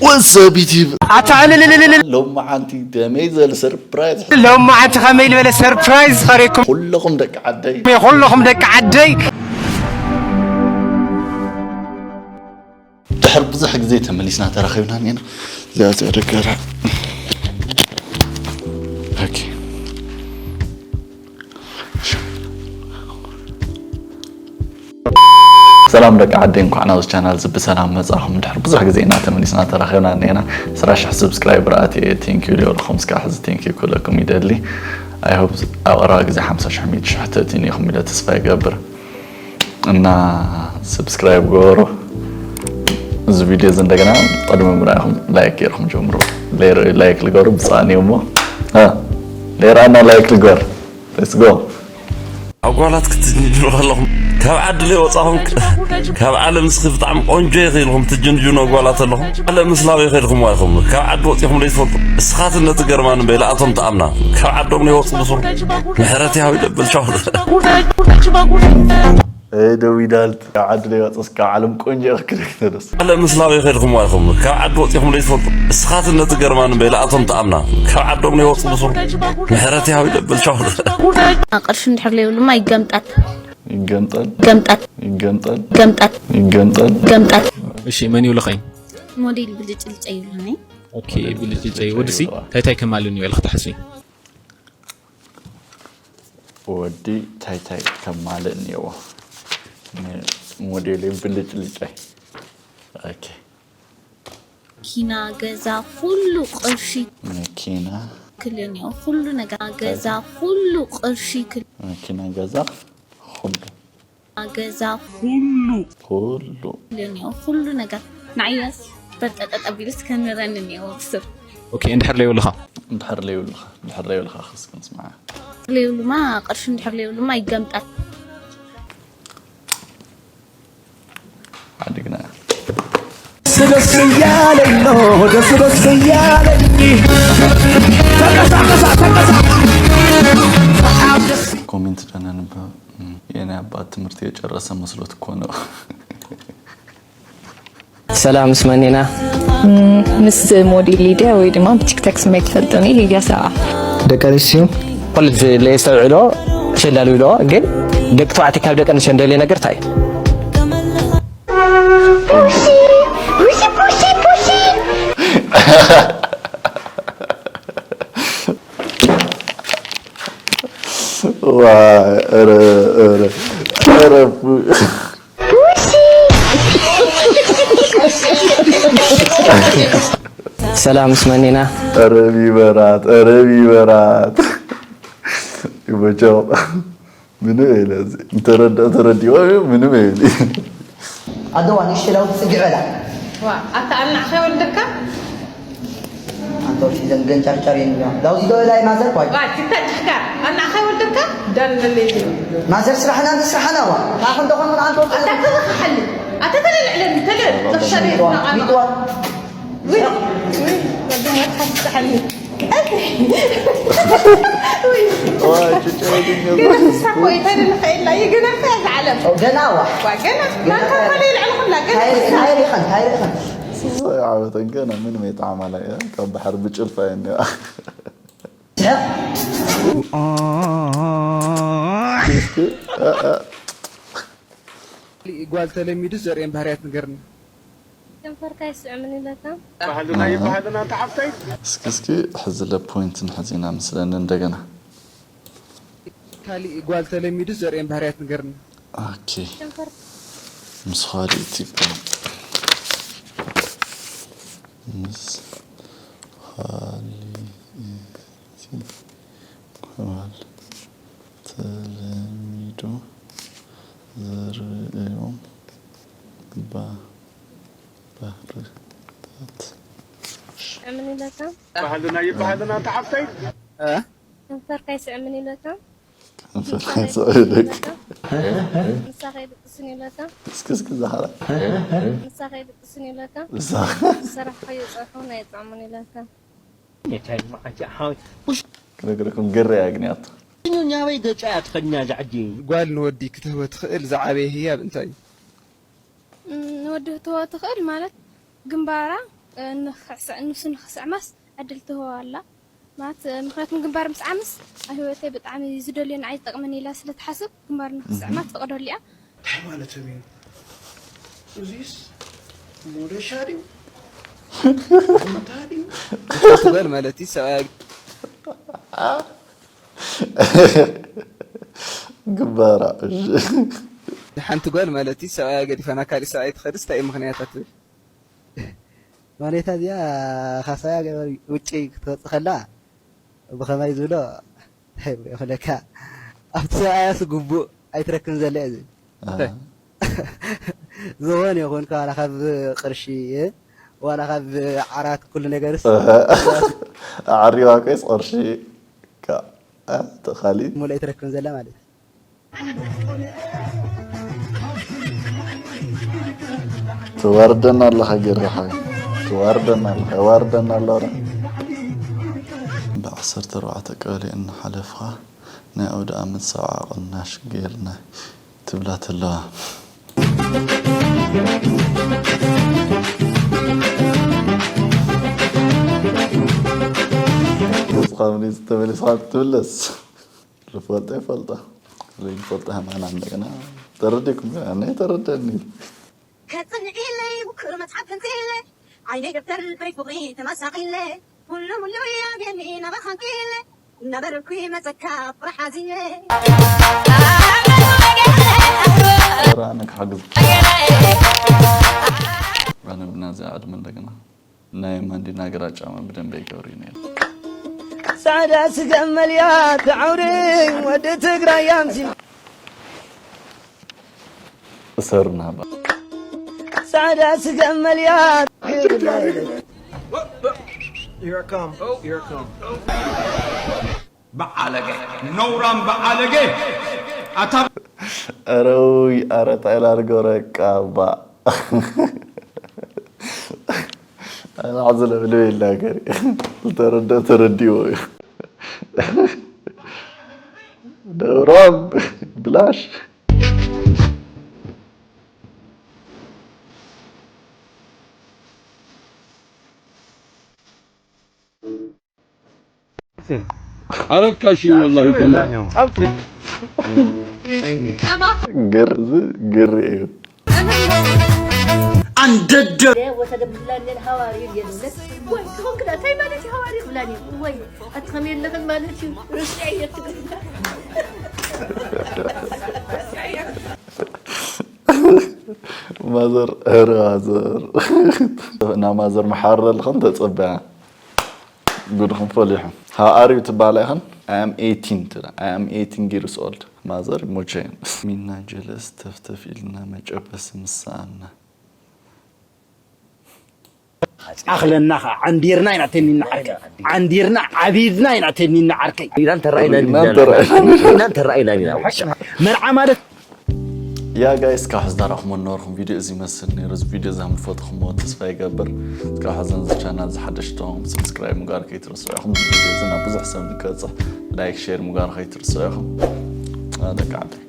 ወሰብ ዩቲብ ኣታ ዕልልልልልል። ሎማዓንቲ ደመይ ዘል ሰርፕራይዝ። ሎማዓንቲ ከመይ ዝበለ ሰርፕራይዝ ኸሪኩም? ኩለኹም ደቂ ዓደይ። ኩለኹም ደቂ ዓደይ። ድሕር ብዙሕ ግዜ ተመሊስና ተራኺብና እኒና። እዚኣ እዚኣ ደገራ። ኦኬ። ሰላም ደቂ ዓደይ፣ እንኳዕ ናብዚ ቻናል እዚ ብሰላም መጻኹም። ድሕሪ ብዙሕ ግዜ ኢና ተመሊስና ተራኺብና እኒና። ዕስራ ሽሕ ሰብስክራይበር ኣትየ፣ ቴንኪዩ ልበልኩም። እስካብ ሕዚ ቴንኪዩ ክብለኩም ይደሊ። ኣይ ሆፕ ኣብ ቀረባ ግዜ ሓምሳ ሽሕ ሚእቲ ሽሕ ተእትዩኒ ኢኹም ኢለ ተስፋ ይገብር። እና ሰብስክራይብ ገበሩ። እዚ ቪድዮ እዚ እንደገና ቅድሚ ምርኣይኹም ላይክ ገይርኩም ጀምሩ። ሌር-፣ ላይክ ልገሩ ብጻኒ እሞ። እ፣ ሌራና ላይክ ልገር። Let's go። ኣጓላት ክትጅንጅኑ ከለኹም ካብ ዓዲ ለይ ወጻኹም ካብ ዓለም እስኺ ብጣዕሚ ቆንጆ ኢኺ ኢልኹም ትጅንጅኑ ኣጓላት ኣለኹም። ዓለም እስላዊ ኢኺ ኢልኹም ዋይኹም ካብ ዓዲ ወጺኹም ለይትፈልጡ እስኻትን ነቲ ገርማን እምበይ ለኣቶም ተኣምና ካብ ዓዶም ለይወጹ ብሱር ምሕረት ይሃብ ይደብል ቻው። እይ ደው ይዳልት ካብ ዓዲ ለይወጽስ ካብ ዓለም ቆንጆ ኢኺ ክደክ ተደስ። ዓለም እስላዊ ኢኺ ኢልኹም ዋይኹም ካብ ዓዲ ወጺኹም ለይትፈልጡ እስኻትን ነቲ ገርማን እምበይ ለኣቶም ተኣምና ካብ ዓዶም ለይወጹ ብሱር ምሕረት ይሃብ ይደብል ቻው። ቅርሺ እንድሕር ለይብሉማ ይገምጣት። ይገምጠል። ገምጣት። ይገምጠል። ገምጣት። ይገምጠል። ገምጣት። እሺ፣ መን ይብልኸኝ? ሞዴል ብልጭልጨ ይብሉኒ። ኦኬ፣ ብልጭልጨ። ወድሲ ታይታይ ከማልን እዩ ኢልክ ትሓስቢ? ወዲ ታይታይ ከማልእ እኒአዎ። ሞዴል ብልጭልጨ። ኦኬ። መኪና፣ ገዛ፣ ኩሉ ቅርሺ መኪና። ክልል እኒኦ። ኩሉ ነገር ገዛ፣ ኩሉ ቅርሺ ክል- መኪና፣ ገዛ፣ ኩሉ። ገዛ፣ ኩሉ። ኩሉ። ክልል እኒኦ። ኩሉ ነገር ንዓያስ በርጠጠጠ ቢልስ ከንረን እኒኦ ብስር። ኦኬ፣ እንድሕር ለይብልኻ? እንድሕር ለይብልኻ? እንድሕር ለይብልኻ ክስ ክንስምዓ። ለይብሉማ፣ ቅርሺ እንድሕር ለይብሉማ ይገምጣል። ዓድግና። ደስ ደስ እያለኝ ነው፣ ደስ ደስ እያለኝ። ተንቀሳቀሳ፣ ተንቀሳቀሳ። በጣም ደስ ኮሜንት ደህና ነበር። የኔ አባት ትምህርት የጨረሰ መስሎት እኮ ነው። ሰላም፣ ምስ መን ኢና? ም፣ ምስ ሞዴል ሊድያ ወይ ድማ ብቲክቶክ ስመይ ትፈልጡኒ፣ ሊድያ ሰብኣ። ደቂ ኣንስትዮ ኩሉ ግዜ ለየስተውዕሎ፣ ሸላሉ ኢሎ፣ ግን ደቂ ተባዕትዮ ካብ ደቂ ኣንስትዮ እንደልዮ ነገር እንታይ እዩ? ፑሲ፣ ፑሲ፣ ፑሲ፣ ፑሲ። ዋይ፣ ኧረ፣ ኧረ፣ ኧረ፣ ፑ- ፑሲ። ሰላም፣ ምስ መን ኢና? ኧረ ቢበራት፣ ኧረ ቢበራት። ይመቸው። ምንም የለ እዚ። እንተረዳ-፣ ተረዲኦ ምንም የለ። ኣደዋ ንእሽተይ ላውቲ ጽግዕ በላ። ዋ፣ ኣታ ኣናዕኸ ወልደካ? ኣንተ ወርሲ ዘን ገንጫርጫር የን ላውዚ ዶ ላይ ማዘር ኳይ? ዋ፣ ትታ ጭሕካ፣ ኣናዕኸ ወልደካ? ዳን ለለይ። ማዘር ስራሕና ንስራሕና ዋ። ታኹን ደኾን ኣንተ ወርሲ ኣታ ተበኻሓሊ። ኣታ ተለልዕለኒ፣ ተለ-፣ ሚጥዋ፣ ዘኽሰበ ሚጥዋ። ውይ፣ ውይ፣ ወዲ ሞት ሓስሓኒ። ውይ። ዋይ፣ ጭጭ ወዲኛ። ገና ንሳ እኮ እየ፣ እንታይ ንኽእል እየ፣ ገና እኮ እያ እዛ ዓለም። ኦ፣ ገና ዋ። ዋ፣ ገና። ገና ናንካ እኮ እያ። እየ ልዕሊ ኩላ፣ ገና እንታይ ንሳ። እንታይ ሪኸን፣ እንታይ ሪኸን? ሶሶ ዓመተን ገና ምንም የጠዓማላ እያ። ካብ ባሕሪ ብጭልፋ እያ እኒኣ። ስሕቕ። እ፣ እ። ጓል ተለሚዱ ዘርእየን ባህርያት ንገርኒ። ከንፈርካ ይስዕምን ኢለካ። ባህልና ይባህልና ተሓፍተይ። እስኪ፣ እስኪ፣ ሕዚ ለፖይንት ንሕዚና ምስለኒ እንደገና። ካሊእ ጓል ተለሚዱ ዘርእየን ባህርያት ንገርኒ። ኦኬ። ከንፈር ምስ ኻሊእ ቲፕ ምስ ኻሊእ ጓል ተለሚዱ ዘርእዮም ባ-፣ ባህርታት። ስዕምን ኢለካ? ባህልና ይባህልና ተሓፍተይ። እ? ከንፈርካ ይስዕምን ኢለካ? ከንፈርካ ይስዕምን ኢለካ? ምሳኻ ይድቅስን ኢለካ? እስኪ፣ እስኪ፣ ዛህራ። ምሳኻ ይድቅስን ኢለካ? ምሳኻ። ዝሰራሕካዮ ፀብሒ እውን ኣይጥዕሙን ኢለካ? የቻይ መዓት ሓወይ። ውሽ ክነግረኩም ግረ ያግንያቱ። ኛበይ ገጫ እያ ትኸድኛ ዛዕጂ? ጓል ንወዲ ክትህቦ ትኽእል ዝዓበየ ህያብ እንታይ እዩ? እም፣ ንወዲ ክትህቦ ትኽእል ማለት ግንባራ፣ ንክስዕማስ ዕድል ትህቦ ኣላ። ማለት ምክንያቱም ግንባር ምስዓምስ ኣብ ህይወተይ ብጣዕሚ ዝደልዮ ንዓይ ዝጠቅመኒ ኢላ ስለ ትሓስብ ግንባር ንክስዕማ ትፈቅደሉ እያ። እንታይ ማለቶም እዩ? እዚስ ሞደሻ ድዩ? ቡንታ ድዩ? ሓንቲ ጓል ማለት እዩ ሰብኣያ ግባራ። ሓንቲ ጓል ማለት እዩ ሰብኣያ ገዲፋ ናብ ካሊእ ሰብኣይ ትኸድስ እንታይ እዩ ምኽንያታ ትብል? ማለታ እዚኣ ካብ ሰብኣያ ውጭ ክትወፅእ ከላ ብኸማይ ዝብሎ ይብለካ ኣብቲ ሰብኣያስ ግቡእ ኣይትረክብን ዘላ እዩ ዝብል። ዝኾነ ይኹን ዋላ ካብ ቅርሺ ዋላ ካብ ዓራት ኩሉ ነገርስ ኣዕሪባ ኮይስ ቅርሺ ተኻሊ ሙሉእ ኣይትረክብን ዘላ ማለት እዩ። ትዋርደና ኣለኻ ጌርካ ሓወይ ትዋርደና ኣለኻ የዋርደና ኣሎ። ብዓሰርተ ኣርባዕተ ቀበሌ እናሓለፍኻ ናይ ኣውደኣመት ሰብዓ ቅናሽ ጌርና ትብላ ተለዋ። ገፅኻ መሊስ ተመሊስኻ ትምለስ። ልፈልጦ ይፈልጦ ዘይፈልጦ ሃማና እንደገና ተረዲኩም ኣነ ተረደኒ። ከፅንዕ ኢለይ ምክር መፅሓፍ ከንፅእ ኢለ ዓይነይ ደብተር ብሪክ ፍቅሪ ተመሳቂለ ኩሉ ሙሉ ያገኒ ናባኻ ኢለ እናበረኩ መፀካ ፍራሕ ሓዚነ ራነ ክሓግዝ ኣነ ብናዚ ዓድመ እንደገና ናይ ማንዲና ግራጫማ ብደንበ ይገብር እዩ ነይሩ። ጻዕዳ ስገም መልያ ተዓውሪ ወዲ ትግራይ ኣምሲ እሰርና ባ ጻዕዳ ስገም መልያ Here I come. Oh, here I come. በዓለገ ነውራም በዓለገ ኣታ ኧረ ውይ ኧረ ታይ ላድርገው ረቃ እባ ኣናዕ ዝለብልብ የለ ሃገር ዝተረደ ተረዲዎ እዩ ነውራም ብላሽ አረካሽኝ ወላሂ ተላ ግር ዝ ግር እዩ አንደደ ወሰደ ብላኔን ሐዋሪ የለ ወይ ትኾን ክዳ ታይ ማለት ሐዋሪ ብላኔ ወይ አትኸም የለኽን ማለት እዩ ሩስያ የትግርኛ ማዘር ኧረ ማዘር እና ማዘር መሓረልኽን ተጸበያ ጉድኹም ፈሊሑ how are you ትበሃላ ኢኽን I am eighteen ትብላ I am eighteen years old ማዘር ይሞቸየን ሚና ጀለስ ተፍተፍ ኢልና መጨበስ ምሰኣና ኣኽለና ኸዓ ዓንዲርና ኢና ተኒና ዓርከይ ዓንዲርና ዓቢድና ኢና ተኒና ዓርከይ ኢና እንተረኣይና ኢና እንተረኣይና ኢና መርዓ ማለት ያ ጋይስ ካብ ሕዝዳራኹም ነበርኩም ቪድዮ እዚ ይመስል ነይሩ እዚ ቪድዮ ዛም ዝፈትኹሞ ተስፋ ይገብር ካብ ሕዘን እዚ ቻናል ዝሓደሽቶም ሰብስክራይብ ምግባር ከይትርስዑ ኢኹም ቪድዮ እዚ ናብ ብዙሕ ሰብ ንክበፅሕ ላይክ ሼር ምግባር ከይትርስዑ ኢኹም ደቂ ዓደይ